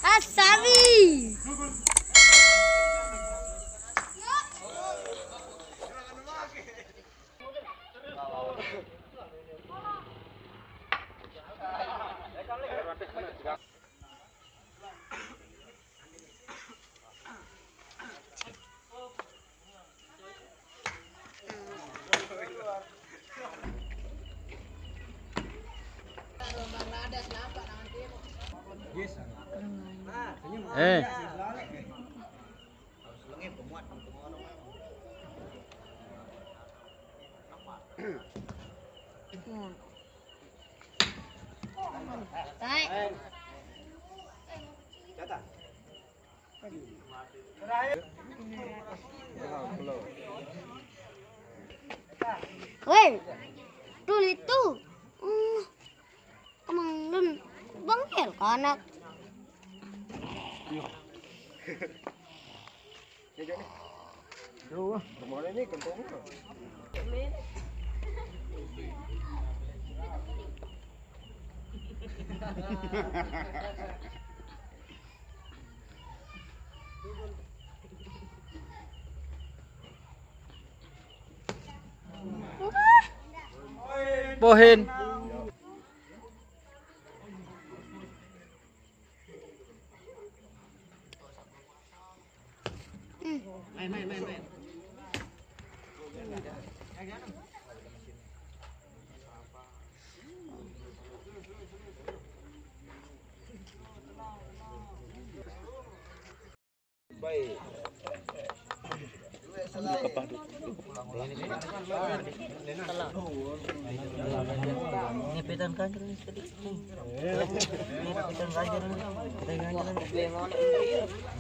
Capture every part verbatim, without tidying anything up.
Asabi. Eh. Weh, tuh itu. Hmm, emang lun bengkel kanak. Yo, ah, rumahnya ini kentongnya. Pohin. Main, main, main, main. Baik. Ini petan kanjeng nih tadi. Nih. Ini petan kanjeng nih. Petan kanjeng nih.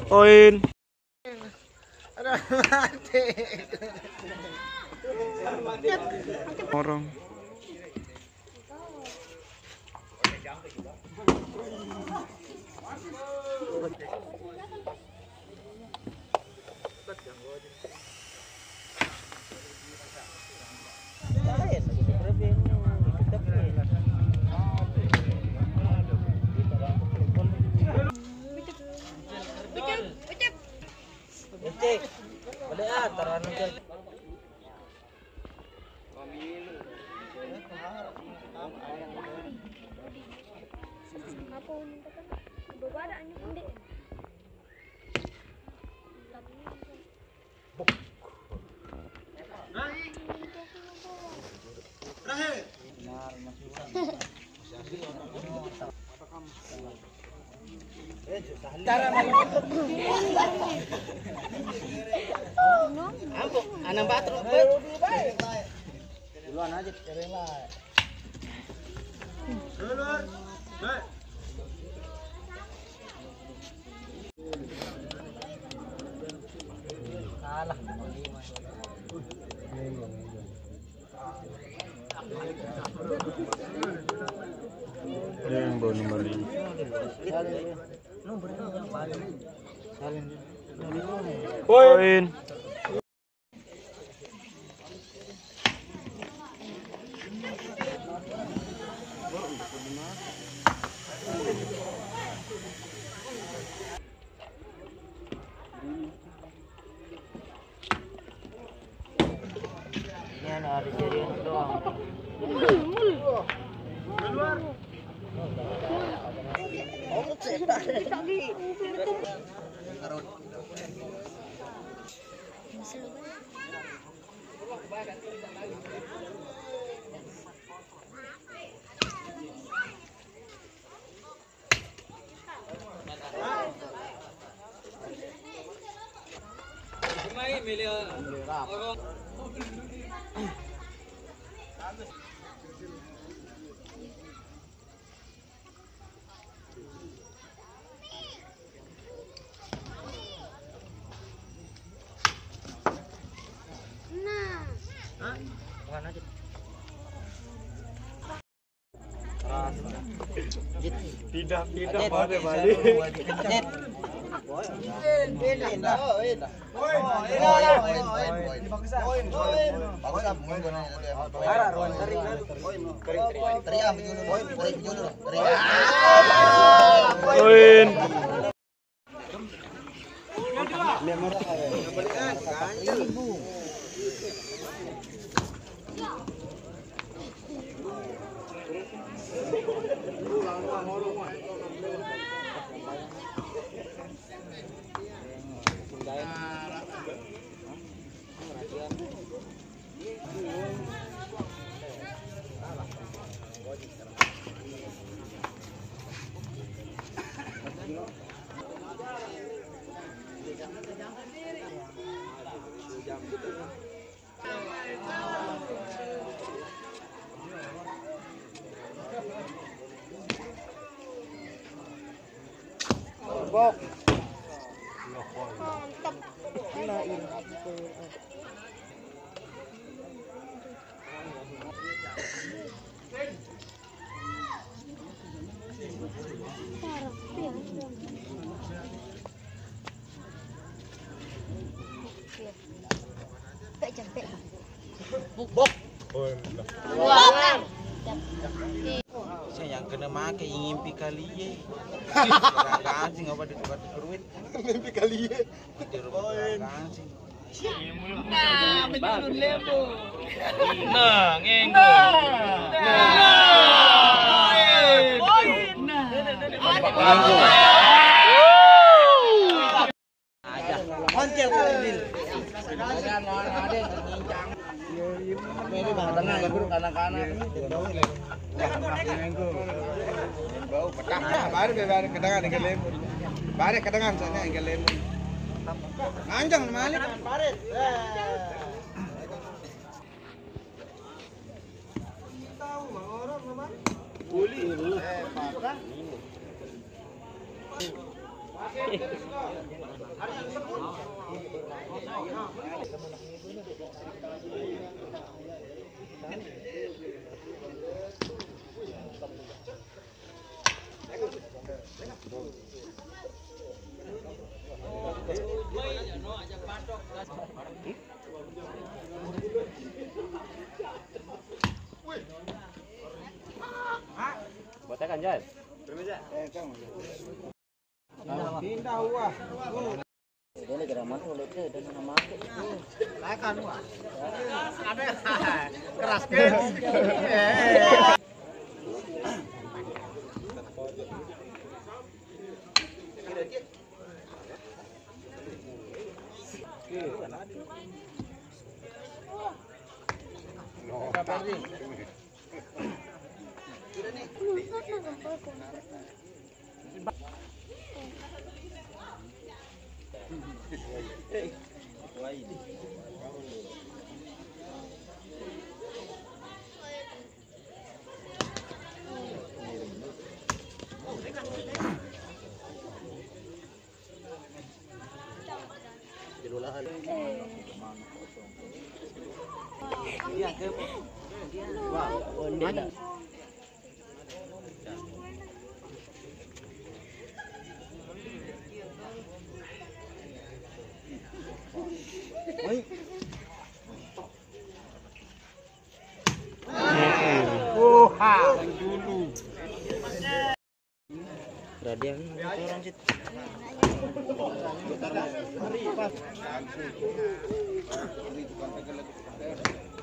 Poin. Aduh, mati. Orang. Cek. Balik ah, taruhan aja. Apa ini kata? Bawa ada anjing, Dek. Cara main. Ampun, anang batur. Duluan aja. Salah. Yang bau nomor ini. Poin. Ini ada jarian doang. Tidak, tidak, balik, balik. Pindah, pindah. Oh, pindah. Oh, pindah. Oh, pindah. Poin, poin. Bagus lah, poin, poin. Arah, ruang tarik. Poin, poin. Teriak, bejulu, poin, poin, bejulu. Teriak. Poin. Bok. Mantap. Nah, ini. Bok. Saya yang kena make ngimpi kali ye. Kurang gancing apa di tempat keruit. Ngimpi kali ye. Di rumah kurang gancing. Nah, betul lembu. Nah, ngenggo. Nah. Nah. Nah. Aja. Once kali ini. Ini bang tengah, bro, kanan-kanan. Bau pecah. Baru, baru, baru, kedengar, kedengar. Baru kedengar, sana, kedengar. Nanjang, Malik. Botakan, Jan. Pindah, wah. Dia lagi ramah tuh, lihat deh, dan nama aku. Lakan, wah. Ada. Keras, guys. Radian orang situ.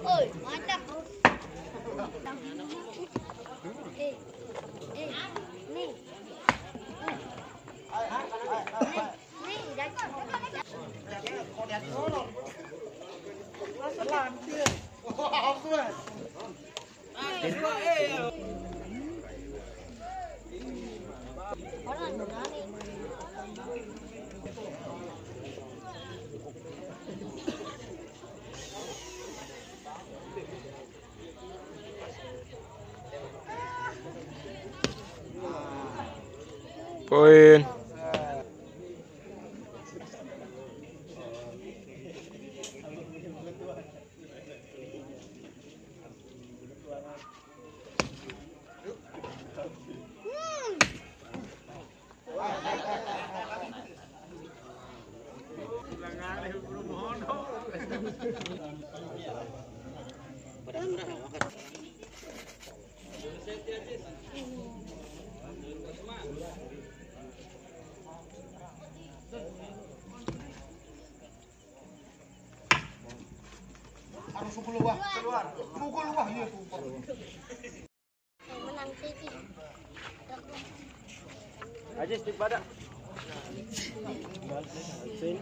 Oi, mantap. Eh, eh, nih. Nih, nih, jago. Poin. Harus pukul wah. Keluar. Pukul wah, iya, pukul. Menang Ciki. Aja stick pada. Sini.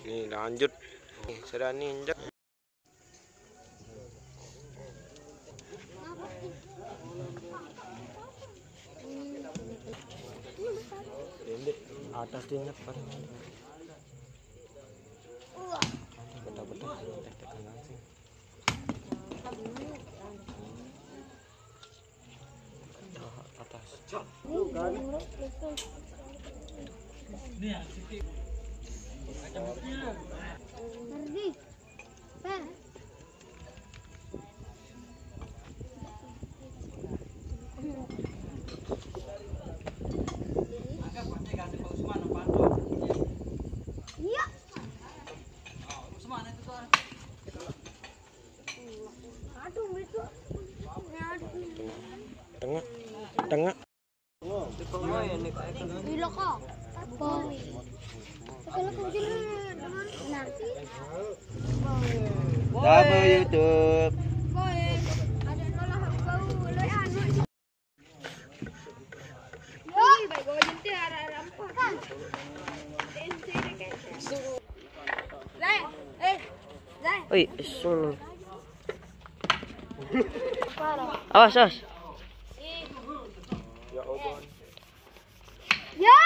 Nih, lanjut. Nih, sudah nih, injak. Pendek, atas dia ingat, Pak. Betul-betul, tek-tekan langsung. Atas. Ardi. Pak. Iya. Tengah. Tengah. Gila kok. Boy. Kalau kau jalan, nah. Double YouTube. Boy. Ada nolak bau, lo anu. Yo, baik gua jentil arah-arah apa? Kan. Zai, eh, Zai. Oi, sun. Awas, awas. Ya.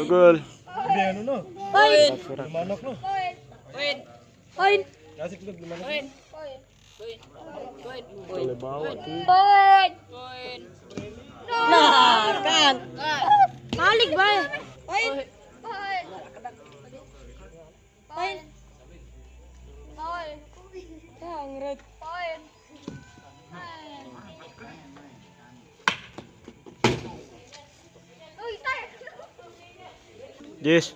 Gol. Poin. Poin. Poin. Boleh bawa tuh. Poin. Nah, kan. Balik, Bay. Poin. Poin. Poin. Poin. Tangret. Poin. Yes.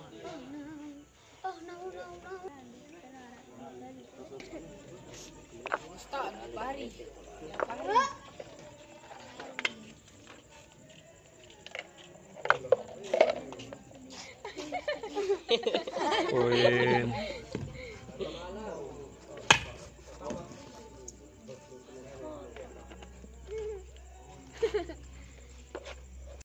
Poin.